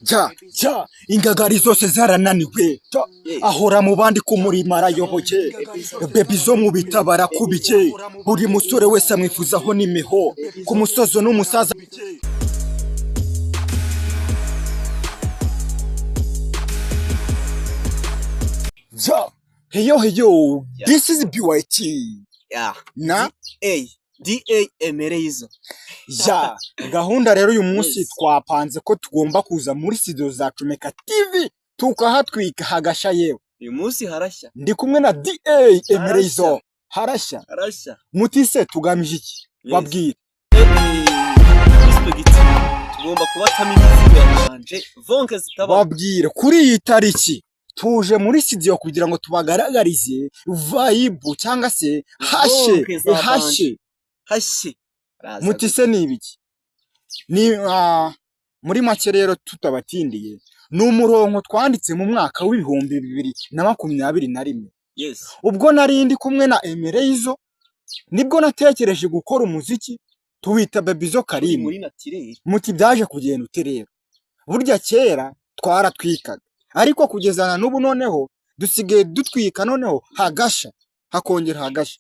Jya jya, ingagari zose zarananiwe, ahora mu bandi kumurima arayoboye. Baby zo mu bitabo arakubye, buri musore wese amwifuzaho n'imiho ku musozo n'umusaza. Jya heyo heyo, this is BYT Yeah. na A D A Emereizo. Ya gahunda rero uyu munsi Yes. twapanze ko tugomba kuza muri studio za Comeka TV tukahatwika hagasha. Yewe, Uyu munsi harashya. ndi kumwe na DA Emereizo. Harashya. Harashya. Mutise, tugamije iki? Yes. Babwire. Respect. Tugomba kubatamo imizigo yanje. Vonke zitaba. Babwire, kuri iyi tariki tuje muri studio kugira ngo tubagaragarize vibe cyangwa se hashe. Vonke za Hashe. Hashye. Haraza. Mutise, ni ibiki? Ni muri make rero tutabatindiye, ni umurongo twanditse mu mwaka w'2021. Yes. Ubwo nari ndi kumwe na Emereizo, nibwo natekereje gukora umuziki tuwita Bebizo Uri Karim. muri naturel. Muti byaje kugenda ute rero? Burya kera twaratwikaga, ariko kugeza na n'ubu noneho dusigaye dutwika, noneho hagasha, hakongera hagasha.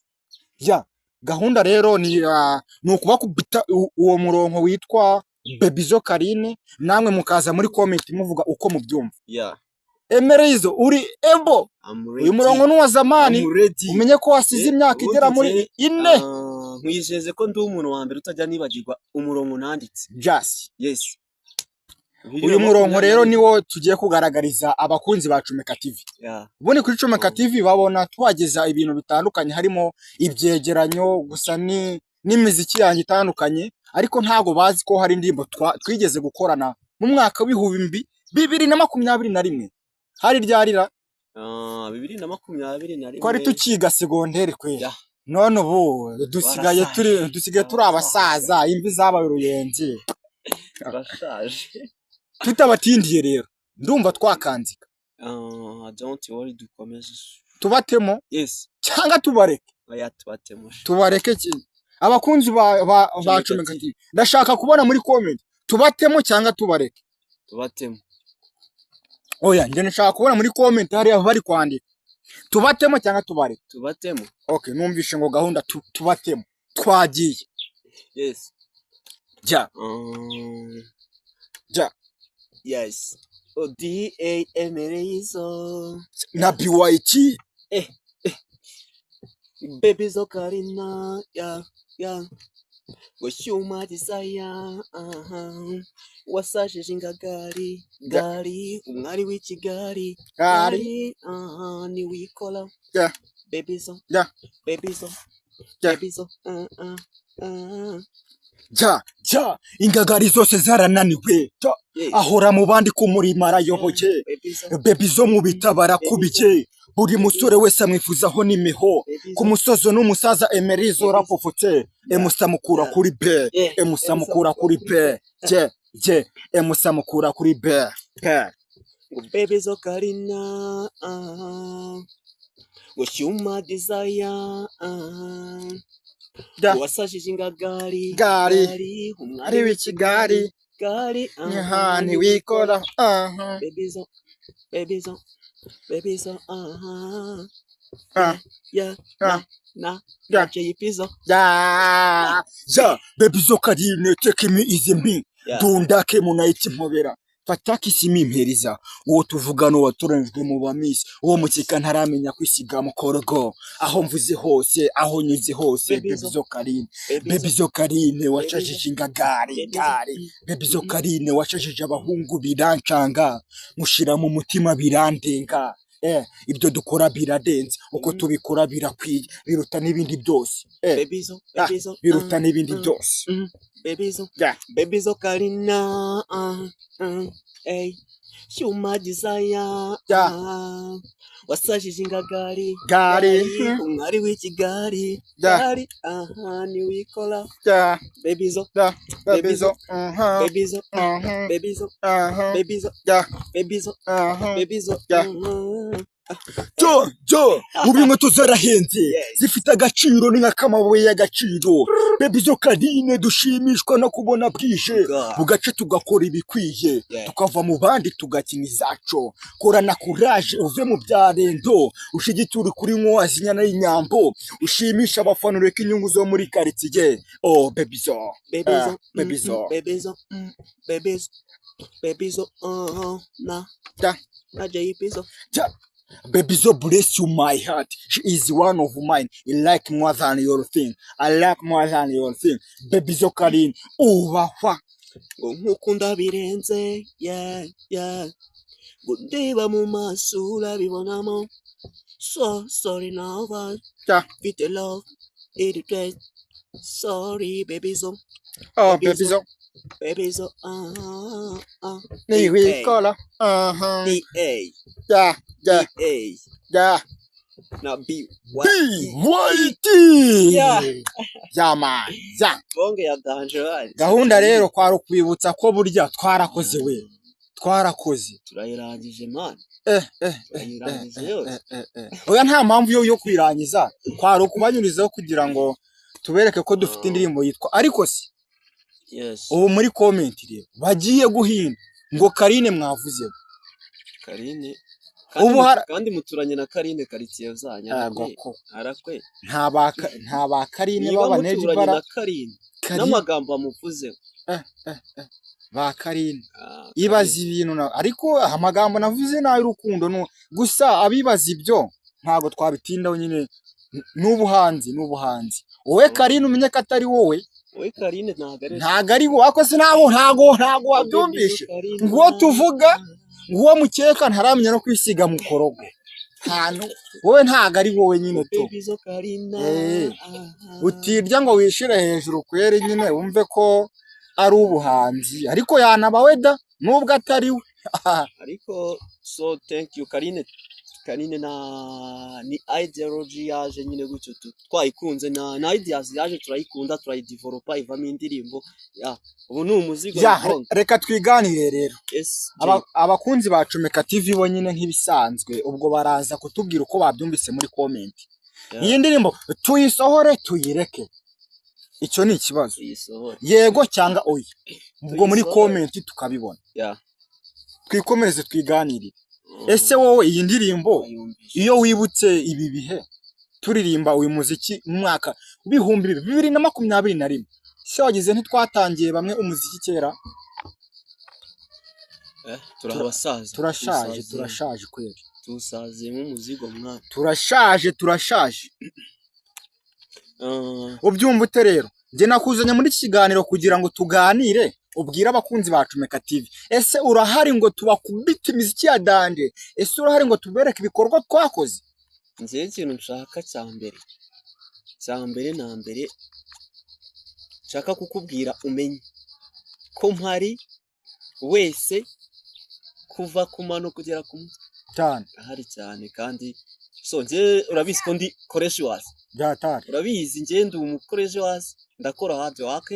Ya gahunda rero ni ukubakubita uwo murongo witwa Bebizo Karine, namwe mukaza muri comment muvuga uko mubyumva. Yeah. Emereizo, uri ebo? I'm ready. Uyu murongo ni uwa zamani. I'm ready. Umenye ko wasize imyaka Ubundi igera muri njye, 4. Nkwijeje ko ndi umuntu wa mbere utajya nibagirwa umurongo nanditse. Jasi. Yes. Uyu murongo rero niwo tugiye kugaragariza abakunzi ba Comeka TV. Yeah. Ubundi kuri Comeka TV babona tuhageza ibintu bitandukanye, harimo ibyegeranyo gusa ni n'imiziki yanjye itandukanye, ariko ntago bazi ko hari indirimbo twigeze gukorana mu mwaka w'2021. Hari ryarira? 2021. Twari tukiga segonderi kwe. Yeah. None ubu dusigaye Twarasaje. turi abasaza, imvi zabaye uruyenzi. Turashaje. Tutabatindiye rero, ndumva twakanzika. Don't worry, dukomeze. Tubatemo Yes. cyangwa tubareke? Oya, tubatemo. Tubareke ki? Abakunzi ba Comeka Comeka TV. TV, ndashaka kubona muri comment, tubatemo cyangwa tubareke? Tubatemo. Oya, njye ndashaka kubona muri comment hariya bari kwandika, tubatemo cyangwa tubareke? Tubatemo. Okay, numvishe ngo gahunda tubatemo. Twagiye. Yes. Jya. Jya. Yes. O D A Emereizo. Na BYT. Baby Zokarina, yeah, yeah. Ngo shyuma desire, aha. Wasajije ingagari, gari, umwari w'i Kigali, Gari. gari, aha, ni wikola. Yeah. Baby zo. Yeah. Baby zo. Yeah. Baby zo. Jya jya, ingagari zose zarananiwe. Jya. Yes. Ahora mu bandi kumurima arayoboye. Baby zo. Baby zo mu bitabo arakubye, buri musore wese amwifuzaho n'imiho Baby ku zo. musozo n'umusaza. Emereizo rapofotse, emusamukura kuri B. Yeah. Emusamukura kuri B, je je, emusamukura kuri B P. Ngo baby zo Karina, ah. Ngo shyuma desire, ah. Da. Wasajije ingagari, Gari. umwari Ari w'i Kigali. Gari, Niha ntiwikora aha. Baby zo, baby zo, baby zo, aha. Ah. Yeah, Ah. na, Yeah. na, JP zo. Ya ya, Baby zo Karine, take me easy me. Yeah. Dundake munayiti mpobera fata kisimi impereza uwo tuvugana watoranijwe mu bamisi, uwo mukeka ntaramenya kwisiga mukorogo. Aho mvuze hose, aho nyuze hose. Baby Baby zo. zo Karine. Baby Baby zo, zo Karine wacajije ingagari. Baby zo. Gari. Baby zo Karine wacajije abahungu birancanga, mushira mu mutima birandenga. Ibyo dukora biradenze, uko tubikora birakwiye, biruta n'ibindi byose. Baby zo, Ah, baby zo, biruta ah, n'ibindi ah. byose. Baby zo, Yeah. baby zo Karina, ah, ah, hey. Shyuma desire, Yeah. ah. Wasajije ingagari, Gari. umwari w'i Kigali, Yeah. gari, aha, ni wikola. Yeah. Baby zo, Yeah. Baby Baby zo. zo. Mhm. baby zo, Mhm. baby zo, Mhm. baby zo, Yeah. baby zo, Mhm. baby zo. Yeah. Mhm. Jo jo, ubu inkweto zarahenze, zifite agaciro, ni nk'akamabuye y'agaciro. Baby zo Karine, dushimishwa no kubona bwije, bugace tugakora ibikwiye, tukava mu bandi tugakina izacu. Korana kuraje, uve mu bya rendo, ushigike uri kuri nkozi inyana y'inyambo, ushimisha abafana, ureke inyungu zo muri karitsiye. Oh, baby zo. Baby zo. Ah, baby zo. Baby zo, baby zo, baby zo, na Da. na JP zo. Ja. Baby zo, bless you my heart. She is one of mine. I like more than your thing. I like more than your thing. Baby zo Karine, ubahwa. Ngo nkukunda birenze, yeah, ngo ndeba mu maso urabibonamo, so sorry now, Ja. mfite love iri dress, sorry baby zo. Oh, Baby baby zo. zo. Baby zo, ah ah. Ni wikola. Uh-huh. D A. Yeah, D A yeah. Na B. B Y T. Yeah. Yeah, man. Yeah. Bonge ya danger bari. Gahunda rero kwari ukwibutsa ko burya twarakoze we. Twarakoze. Turayirangije man. Turayirangije yose. Oya, nta mpamvu yo kwirangiza. Kwari ukubanyurizaho kugira ngo tubereke ko dufite indirimbo yitwa ariko se. Yes. Ubu muri comment rero bagiye guhinda ngo Karine mwavuze. Karine. Ubu Kandi kandi muturanye na Karine karitsiye zanyu. Yego arakwe ko arakwe. Nta ba Karine Niba b'abaneji muturanye bara na Karine n'amagambo amuvuzeho. Ba Karine. Ah, Ibaza ibintu na ariko amagambo navuze nayo urukundo no gusa abibaza ibyo ntabwo twabitindaho nyine, n'ubuhanzi n'ubuhanzi. Wowe Karine, umenye ko atari wowe. Wowe Karine ntabwo ari Ntabwo ari wowe, ariko se ntabwo wabyumvishe? Nguwo tuvuga, nguwo mukeka ntaramenya no kwisiga mukorogo. Ntantu wowe, ntabwo ari wowe nyine tu. Baby zo Karina. Utirya ngo wishire hejuru kweri nyine, wumve ko ari ubuhanzi, ariko yanaba we da nubwo atari we. Ariko so thank you Karine. Karine na ni ideology yaje nyine gutyo, twayikunze na ideas yaje turayikunda, turayidevelopa, ivamo indirimbo ya ubu ni umuzigo. Ya, ni bonge. Reka twiganire rero. Yes. Abakunzi ba Comeka TV bo nyine nk'ibisanzwe ubwo baraza kutubwira uko babyumvise muri comment. Iyi ndirimbo tuyisohore tuyireke? Icyo ni ikibazo. Tuyisohore. Yego cyangwa oya, ubwo muri Tuyisohore. comment tukabibona. Twikomereze twiganirire. Ese wowe iyi ndirimbo, Ayumvishe. iyo wibutse ibi bihe turirimba uyu muziki mu mwaka 2021, se wagize ntitwatangiye bamwe umuziki kera? Turi abasaza. Turashaje. Tusaziye. Turashaje kweri. Tusaziye nk'umuzigo mwana. Turashaje, turashaje. Ah, Ubyumva ute rero? Njye nakuzanye muri iki kiganiro kugira ngo tuganire, ubwire abakunzi ba Comeka TV, ese urahari ngo tubakubite imiziki ya danger? Ese urahari ngo tubereke ibikorwa twakoze? Njyewe ikintu nshaka cya mbere na mbere nshaka kukubwira, umenye ko mpari wese kuva ku mano kugera ku mutwe. Cyane. Ahari cyane kandi. So njyewe urabizi ko ndi koreshiwasi. Byatari. Urabizi, njyewe ndi umukoreshiwasi, ndakora hard work.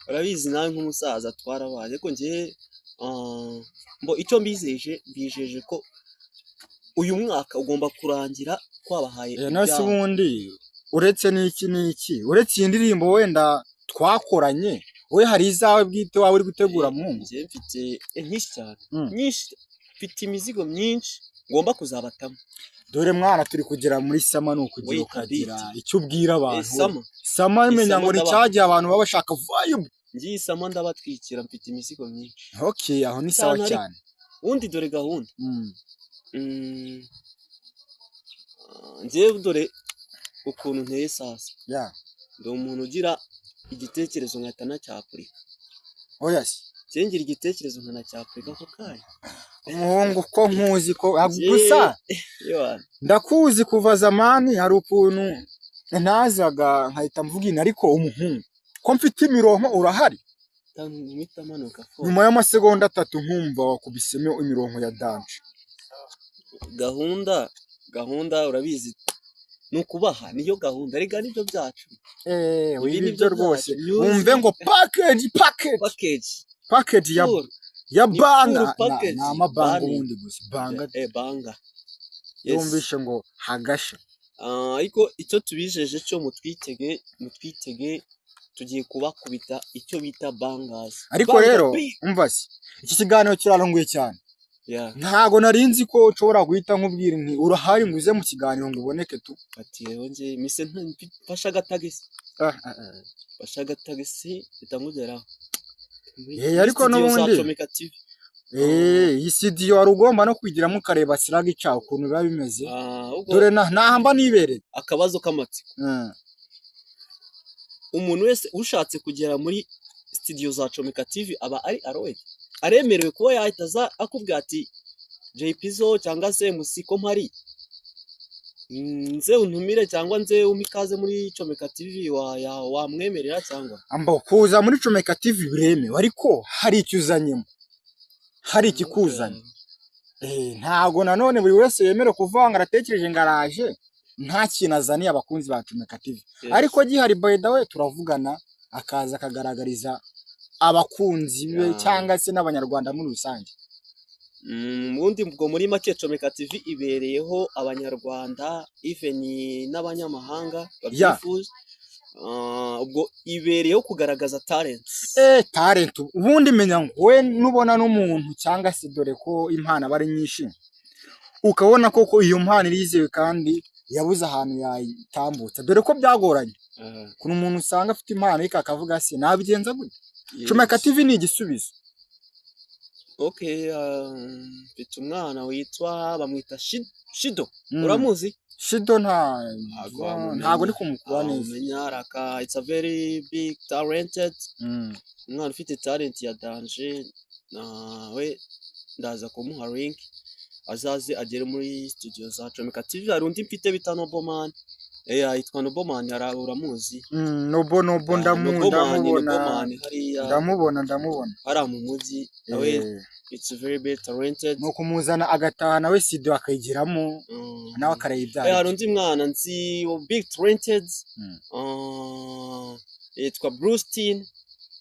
Urabizi nawe nk'umusaza twarabaye, ariko njyewe mbo icyo mbizeje, mbijeje ko uyu mwaka ugomba kurangira twabahaye No se ibyabo. Ubundi uretse n'iki n'iki, uretse iyi ndirimbo wenda twakoranye, wowe hari izawe bwite waba uri gutegura mwumva? Njyewe mfite nyinshi cyane. Nyinshi, mfite imizigo myinshi ngomba kuzabatamo. Dore mwana, turi kugera muri summer, ni ukugira Wait a ukagira bit. icyo ubwira abantu. Summer. Summer, menya Summer ngo ni cyagihe abantu baba bashaka vibe. Ngiye isummer ndabatwikira, mfite imizigo myinshi. Okay, aho ni sawa. Cyane ariko. Cyane. Ubundi dore gahunda. Njyewe dore ukuntu nteye sasa. Ndi umuntu ugira igitekerezo nkahita nacyapurika. Oya se. Njyewe ngira igitekerezo nkanacyapurika ako kanya. Umuhungu ko nkuzi ko gusa Yewana. ndakuzi kuva zamani, hari ukuntu ntazaga nkahita mvuga ini, ariko umuhungu ko mfite imirongo, urahari? Mpita manuka fo. Nyuma y'amasegonda 3 nkumva wakubisemo imirongo ya danger. Gahunda urabizi ni ukubaha, niyo gahunda rega, nibyo byacu. Eh, Ibi ibi nibyo byo rwose. byacu. Music. Wumve ngo package, package. Package. Package ya Full. ya Ni banga. full package. Ni amabanga Bani. ubundi gusa banga. Eh, banga. Yumvishe ngo hagasha. Ariko icyo tubijeje cyo, mutwitege, tugiye kubakubita icyo bita bangers. Ariko Banger rero beat. Umva se, iki kiganiro kiraranguye cyane. Ntago nari nzi ko nshobora guhita nkubwira nti urahari ngo uze mu kiganiro ngo uboneke tu. Ati rero njye mise mfashe agatagisi. Mfashe agatagisi mpita nkugeraho. Eh, ariko Muri studio za n'ubundi- Comeka TV. Eh, iyi studio wari ugomba no kwigiramo ukareba siraga ica ukuntu biba bimeze. Ahubwo Dore naha mba nibereye. Akabazo k'amatsiko. Umuntu wese ushatse kugera muri studio za Comeka TV aba ari allowed, aremerewe kuba yahita aza akubwira ati Jay Pizzo cyangwa se MC ko mpari, nze untumire cyangwa nze umpe ikaze muri Comeka TV, wamwemerera cyangwa? Amba kuza muri Comeka TV biremewe, ariko hari icyo uzanyemo, hari ikikuzanye. Ntago nanone buri wese yemerewe kuvuga ngo aratekereje ngo araje nta kintu azaniye abakunzi ba Comeka TV. Ariko gihari, by the way, turavugana akaza akagaragariza abakunzi be cyangwa se n'abanyarwanda muri rusange. Ubundi ubwo muri make Comeka TV ibereyeho abanyarwanda, even n'abanyamahanga babyifuza. Ubwo ibereyeho kugaragaza talents. Talent ubundi menya ngo we nubona n'umuntu cyangwa se, dore ko impano aba ari nyinshi, ukabona koko iyo mpano irizewe kandi yabuze ahantu yayitambutsa, dore ko byagoranye ukuntu umuntu usanga afite impano ariko akavuga se nabigenza gute. Comeka TV ni igisubizo. Okay, mfite umwana witwa, bamwita Shido. Uramuzi? Shido nta Ntago wamumenya. Ntago ndi kumukura neza. Wamumenya raka, it's a very big talented umwana ufite talent ya danger. Nawe ndaza kumuha link azaze agere muri studio za Comeka TV. Hari undi mfite bita Noboman, yitwa Noboman, hari uramuzi? Nobo, Nobo. Ah, Noboman. Ndamubona. Noboman hariya. Ndamubona. Hariya mu mujyi nawe. It's very big talented. Ni ukumuzana agataha nawe studio akayigiramo nawe akareba ibyo Hari aribyo. undi mwana nzi wa big talented, yitwa Bruce Tin.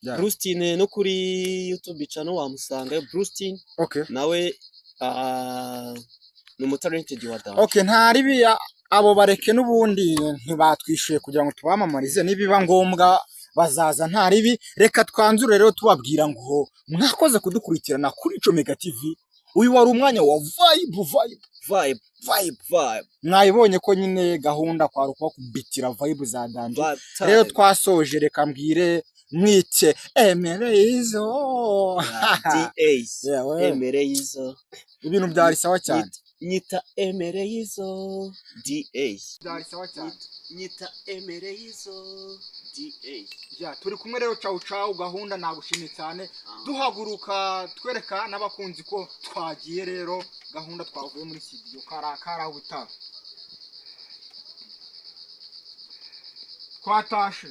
Bruce Tin no kuri YouTube channel wamusanga, Bruce Tin. Nawe ni umutalented wa danger. Okay, nta ribiya, abo bareke n'ubundi ntibatwishyuye kugira ngo tubamamarize. Nibiba ngombwa bazaza, nta ribi. Reka twanzure rero tubabwira ngo mwakoze kudukurikirana kuri Comeka TV. Uyu wari umwanya wa vibe, vibe. Vibe. Vibe. Vibe. Mwayibonye ko nyine gahunda kwari ukubakubitira vibe za danger. Vibe Rero time. twasoje, reka mbwire mwite Emereizo. DAs. Yeah, we. Emereizo. Ibintu byari sawa cyane. Nyita Emereizo DAs. Byari sawa cyane. Nyita Emereizo DA. Ya, turi kumwe rero, cawu cawu. Gahunda nagushimye cyane. Duhaguruka twereka n'abakunzi ko twagiye rero, gahunda twavuye muri studio kara ubutaha twatashe.